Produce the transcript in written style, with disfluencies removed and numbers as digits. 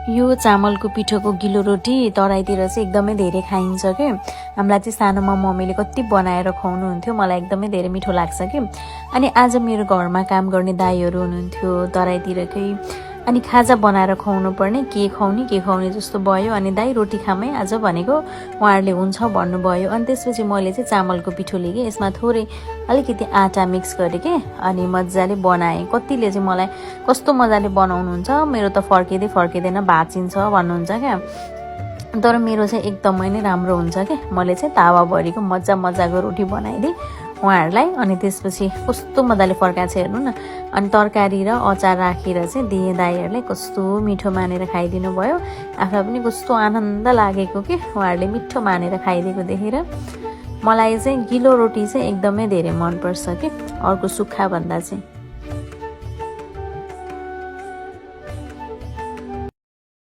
यो चामलको पिठोको गिलो रोटी तराईतिर चाहिँ एकदमै धेरै खाइन्छ के। हामीलाई चाहिँ सानोमा मम्मीले कति बनाएर खुवाउनुहुन्थ्यो, मलाई एकदमै धेरै मिठो लाग्छ के। अनि आज मेरो घरमा काम गर्ने दाइहरू हुनुहुन्थ्यो तराईतिरकै, अनि खाजा बनाएर खुवाउनु पर्ने, के खुवाउने जस्तो भयो। अनि दाइ रोटी खामै आज भनेको, उहाँहरूले हुन्छ भन्नुभयो। अनि त्यसपछि मैले चाहिँ चामलको पिठो लिएँ कि यसमा थोरै अलिकति आटा मिक्स गरेँ कि, अनि मजाले बनाएँ। कतिले चाहिँ मलाई कस्तो मजाले बनाउनुहुन्छ, मेरो त फर्किँदैन भाँचिन्छ भन्नुहुन्छ क्या, तर मेरो चाहिँ एकदमै नै राम्रो हुन्छ क्या। मैले चाहिँ तावाभरिको मजाको रोटी बनाइदिएँ उहाँहरूलाई। अनि त्यसपछि कस्तो मजाले फर्काएको छ हेर्नु न। अनि तरकारी र अचार राखेर चाहिँ दिएँ दाइहरूलाई, कस्तो मिठो मानेर खाइदिनु भयो। आफूलाई पनि कस्तो आनन्द लागेको कि उहाँहरूले मिठो मानेर खाइदिएको देखेर। मलाई चाहिँ गिलो रोटी चाहिँ एकदमै धेरै मनपर्छ कि, अर्को सुक्खा भन्दा चाहिँ।